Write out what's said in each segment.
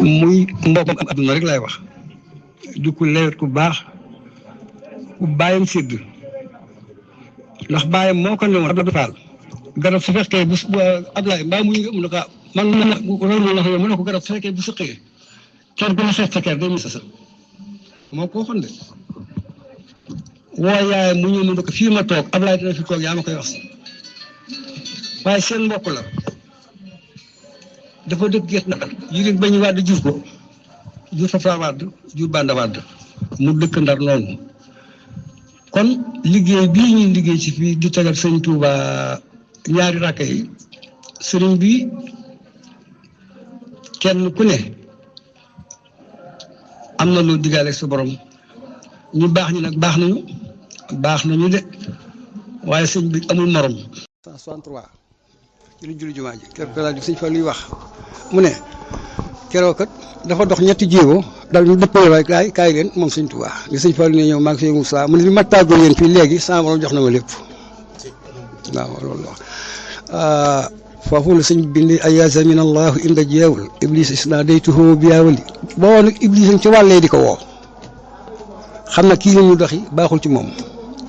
muy mbokkam adduna rek lay wax du ku lewet ku baax ku bàyyam sédd ndax bàyyam moo ko ne woon Abdou Fall garab su fekkee bu Ablaye mbaa muy mu ne ko man loolu la mu ne ko garab su fekkee bu sëqee ker gu la xeex sa ker day misa sa moo ko waxoon de woo yaayam mu ñëw mu ne ko fii ma toog Ablaye dina fi toog yaa ma koy wax waaye seen mbokk la dafa dëkk Guet Ndar yëg ba ñu wàdd jur ko jur Fapal wàdd jur Banda wàdd mu dëkk Ndar noonu kon liggéey bii ñuy liggéey ci fii di tegal sëñ Touba ñaari rakka yi sëriñ bi kenn ku ne am na lu diggaale sa borom ñu baax ñi nag baax nañu de waaye sëñ bi amul morom. 163 ci lu julli jumaa ji keroog daal di sëñ fa luy wax mu ne keroog kat dafa dox ñetti jéego daal ñu dëppale waaye kaay leen moom sëñ Touba li sëñ Fall ne ñëw maa ngi fi Moussa mu ne li ma tàggoo yéen fii léegi sama borom jox na ma lépp waaw loolu la foofu la sëñ bindi ayaasa min allahu inda jeewul iblis isnadaytuhu biyaawali boo nag iblis ci wàllee di ko woo xam na kii la ñu doxi baaxul ci moom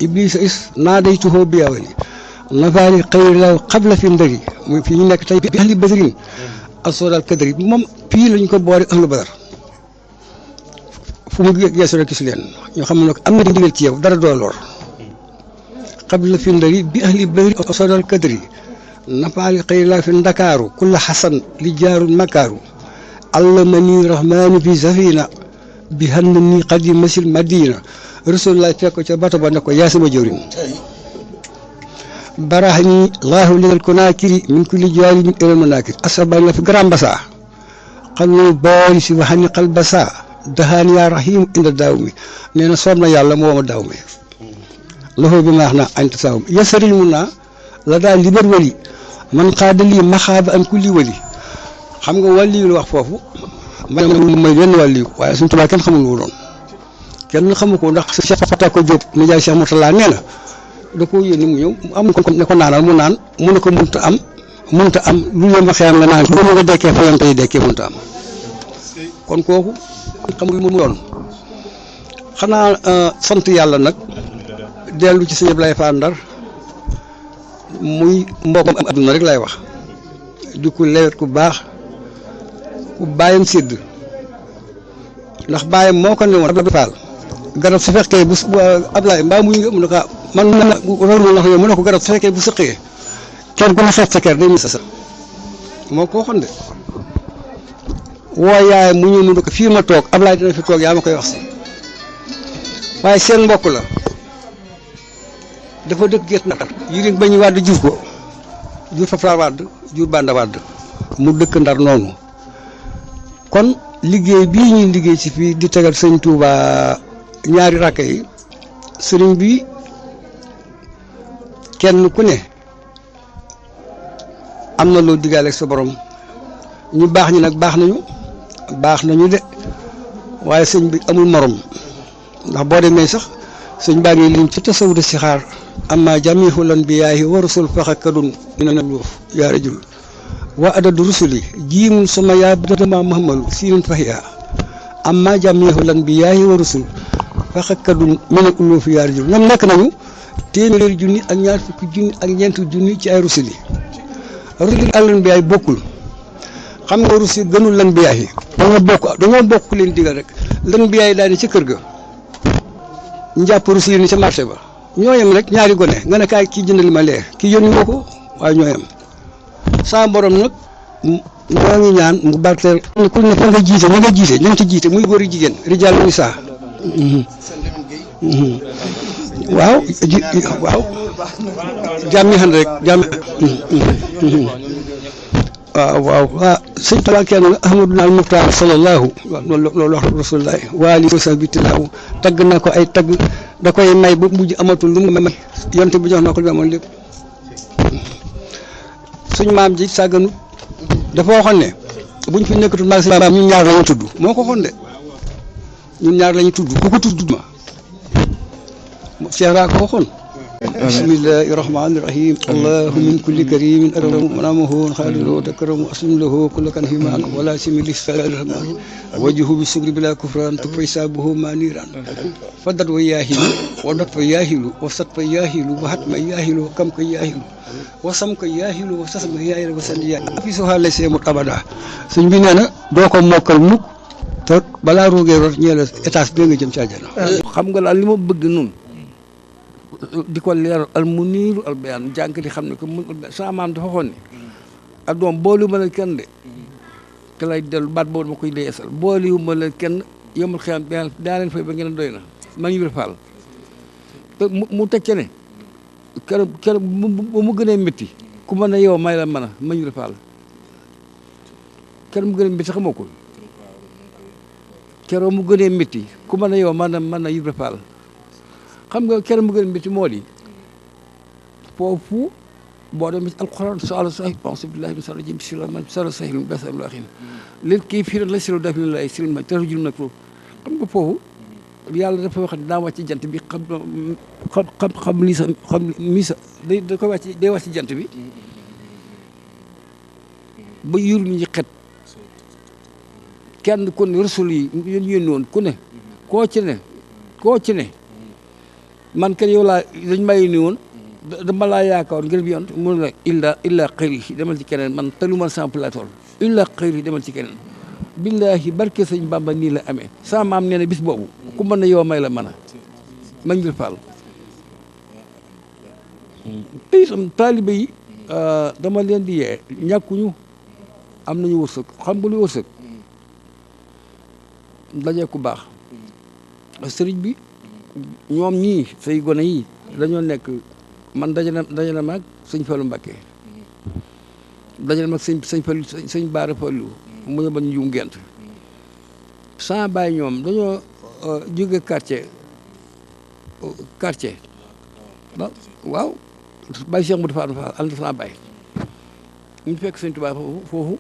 iblis isnadaytuhu biyaawali nafaani xëyri law xabla fi ndëri muy fii ñu nekk tey bi ahli badrin asodal kadri moom fii lañ ko boole ahlu badar fu mu geesu rek gis leen ñoo xam ne nag am na ndigal ci yow dara doo lor xabla fi ndëri bi ahli badrin asodal kadri nafaani xëyri law fi ndakaaru kulla xasan li jaarul makaaru allamani rahmaani fi safina bi hann ni xadi masil madina rasulullah fekk ko ca bato ba ne ko yaa sama jëwrin baraxani laahu ligal konaakiri min kulli jaari min ilal manaakir asabani la fi Grand Bassa xam ne boori si waxani xal basa daxaan yaa rahim inda daaw mi nee na soob na yàlla moo ma daaw mi loxo bi maax na anta saaw mi yasaril mun naa la daal libar wali man xaadalii maxaaba an kulli wali xam nga wàlliyu la wax foofu man may wenn wàlliyu waaye suñu tubaab kenn xamul lu doon kenn xamu ko ndax Cheikh Fata ko Diop nijaay Cheikh Mourtala nee na da koo yónni mu ñëw am ko ne ko naanal mu naan mu ne ko mënta am lu yem a xeyam nga naan lu nga dekkee fayam tey dekkee mënta am kon kooku xamul mu doon xanaa sant yàlla nag dellu ci sëñ Ablaye Fall Ndar muy mbokkam adduna rek lay wax di ku lewet ku baax ku bàyyam sédd ndax bàyyam moo ko ne woon Abdou Fall garab su fekkee bu Ablaye mbaa muy mu ne ko man loolu la mu ne ko garab su fekkee bu sëqee ker gu la xeex sa ker day misa sa moo ko waxoon de woo yaayam mu ñëw mu ne ko fii ma toog Ablaye dina fi toog yaa ma koy wax waaye seen mbokk la dafa dëkk Guet Ndar yëg ba ñu wàdd jur ko jur Fapal wàdd jur Banda wàdd mu dëkk Ndar noonu kon liggéey bii ñuy liggéey ci fii di tegal sëñ Touba ñaari rakka yi sëriñ bi kenn ku ne am na loo diggaale ak sa borom ñu baax ñi nag baax nañu de waaye sëñ bi amul morom ndax boo demee sax sëñ baa ngi lim ci tasawudu si xaar amma jamihul anbiyaahi wa rusul faxakadun mina luuf yaa rajul wa adadu rusuli jiimun suma yaa badama muhammadu siinun fahiya amma jamihul anbiyaahi wa rusul faxakadun mina luuf yaa rajul ñoom nekk nañu téeméeri junni ak ñaar fukki junni ak ñeenti junni ci ay rusul yi al anbiyaa bokkul xam nga rusul gënul anbiyaa yi dañoo bokk leen digal rek anbiyaa yi daal di ca kër ga njàpp rusul yi ni ca marché ba ñoo yem rek ñaari gone nga ne kaay kii jëndali ma lee kii yónni nga ko waaye ñoo yem saa borom nag ñoo ngi ñaan mu barkeel ku ne fa nga jiite ña nga jiite ña nga ci jiite muy góor yi jigéen rijaal ni saa waaw jàmmi xan rek jàmmi waaw sëñ Tuubaa kenn la Ahmaduna al Muxtaar sallallahu loolu wax rasulullah waali sa bi tilaaw tagg na ko ay tagg da koy may ba mujj amatul lu mu may yonte bi jox na ko lu amoon lépp suñ maam ji sàgganut dafa waxoon ne buñ fi nekkatul maag sëñ maam ñun ñaar lañu tudd moo ko waxoon de ñun ñaar lañu tudd ku ko tudd ma Cheikh raa ko waxoon bismillahi rahmani rahim allahu min kulli karimin akramu manamahu khalilu takramu aslim lahu kullu kan himan wala simili rahman wajhu bi sugri bila kufran tufisabuhu maniran fadat wa yahilu wadat fa yahilu wasat fa yahilu wa hatma yahilu kam ka yahilu wasam ka yahilu wa sasma yahilu wa sandi yahilu fi soxale semu abada sëñ bi nee na doo ko mokkal mukk te balaa roogee rot ñeela étage bi nga jëm ci àjjana. xam nga daal li ma bëgg nun di ko leeral al muniiru al bayaan jàng di xam ne que sama maam dafa waxoon ne ak doom boolu ma leen kenn de te lay dellu baat boobu ma koy deesal booliwu ma leen kenn yomul xiyam daa leen fay ba ngeen doy na ma ñu faal te mu teg ca ne keroog ba mu gënee métti ku mën a yow may la mën a ma ñu faal keroog mu gënee métti xamoo ko keroog mu gënee métti ku mën a yow mën na Ibra Fall xam nga keroog mu gënee métti moo di foofu boo demee ci alquran sala sahih pense billahi min sharri rajim bismillah sala sahil basal axin leen kii fii la silo daf lay sëriñ ma tarjul na ko xam nga foofu yàlla dafa wax ne daa wàcc jant bi xam lii sa xam misa da ko wàcc day wàcc jant bi ba yuru ñu xet kenn ku ne rasul yi yéen yónni woon ku ne koo ci ne man kenn yow laa dañ ma yónni woon dama laa yaakaar ngir bi yoon mun la illa xëyri demal ci keneen man te lu man sama plateau illa xëyri demal ci keneen billahi barke sëñ Bamba nii la amee sama maam nee na bis boobu ku mën na yow may la mën a ma ngir faal te itam taalibe yi dama leen di yee ñàkkuñu am nañu wërsëg xam nga lu wërsëg daje ku baax sëriñ bi ñoom ñii say gone yi dañoo nekk man daje na maag sëñ Fallu Mbakke daje na maag sëñ Fallu sëñ Baara Fallu mu ne ba ñu jum gent sans bàyyi ñoom dañoo jóge quartier waaw bàyyi Cheikh Modou Fall ànd sans bàyyi ñu fekk sëñ Tuubaa foofu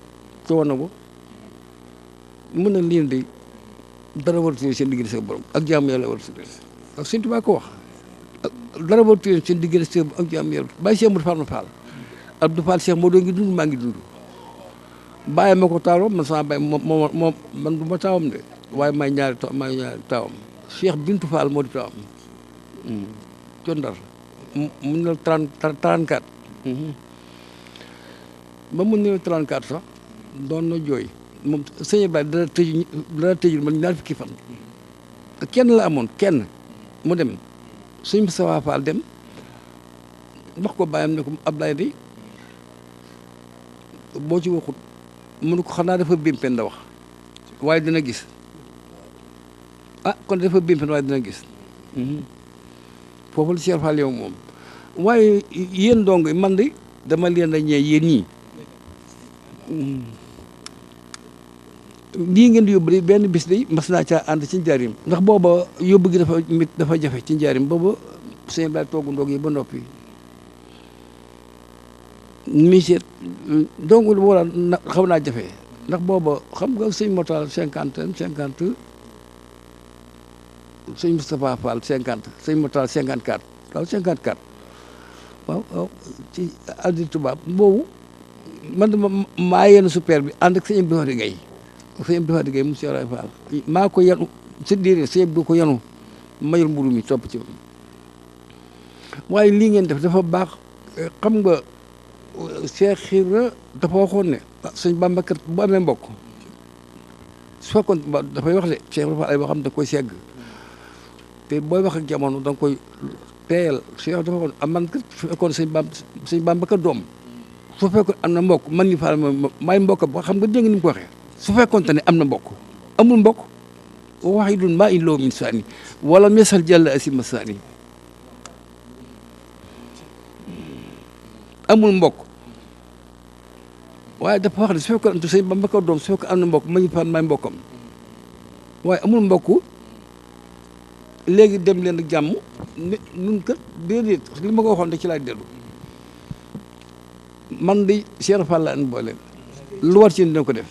coow na ko mën na lii de dara waratu seen diggante sa borom ak jaamu yàlla waratu ak sëñ Tuubaa ko wax dara waratu seen diggante sa ak jaamu yàlla bàyyi Cheikh Modou Fall Abdou Fall Cheikh moo doon ngi dund maa ngi dund bàyyi ma ko taawam man sama bàyyi moom man du ma taawam de waaye may ñaari taawam Cheikh Bintou Fall moo di taawam con Ndar mun na 34 ba mun na 34 sax doon na jooy moom sëñ Ba dana tëjul man ñaar fukki fan kenn la amoon kenn mu dem sëñ Moustapha Fall dem wax ko bàyyam ne ko Ablaye di boo ci waxut mënu ko xanaa dafa bimpen da wax waaye dina gis kon dafa bimpen waaye dina gis foofu la Cheikh Fall yow moom waaye yéen dong man de dama leen a ñee yéen ñii lii ngeen di yóbbu de benn bis de mas naa caa ànd ci njaarim ndax booba yóbbu gi dafa jafe ci njaarim booba sëñ Ba toogu ndoog yi ba noppi miseet donc wala xaw naa jafe ndax booba xam nga sëñ Motal 50 sëñ Moustapha Fall 50 sëñ Motal 54 waaw 54 waaw ci addi tubaab boobu man dama maa yenn super bi ànd ak sëñ Abdou Hadi Gaye sëñ Abdou Hadi Gaye monsieur Ray Fall maa ko yanu si diir sëñ Abdou ko yanu mayul mburu mi topp ci waaye lii ngeen def dafa baax xam nga Cheikh Ibra dafa waxoon ne sëñ Bamba kat bu amee mbokk su fekkoon dafay wax de Cheikh Ibra Fall ay boo xam da koy segg te booy wax ak jamono da nga koy teeyal Cheikh dafa waxoon man kat su fekkoon sëñ Bamba kat doom su fekkoon am na mbokk man ni Fall may mbokk ba xam nga dégg ni mu ko waxee su fekkoon te ne am na mbokk amul mbokk wahidun maa in loo min saani wala mesal jàll asima saani amul mbokk waaye dafa wax ne su fekkoon sëñ Bamba ko doom su fekkoon am na mbokk ma ñu fan may mbokkam waaye amul mbokk léegi dem leen ak jàmm ne nun kat déedéet li ma ko waxoon da ci laay dellu man di Cheikh Fall la an boole lu war ci dina ko def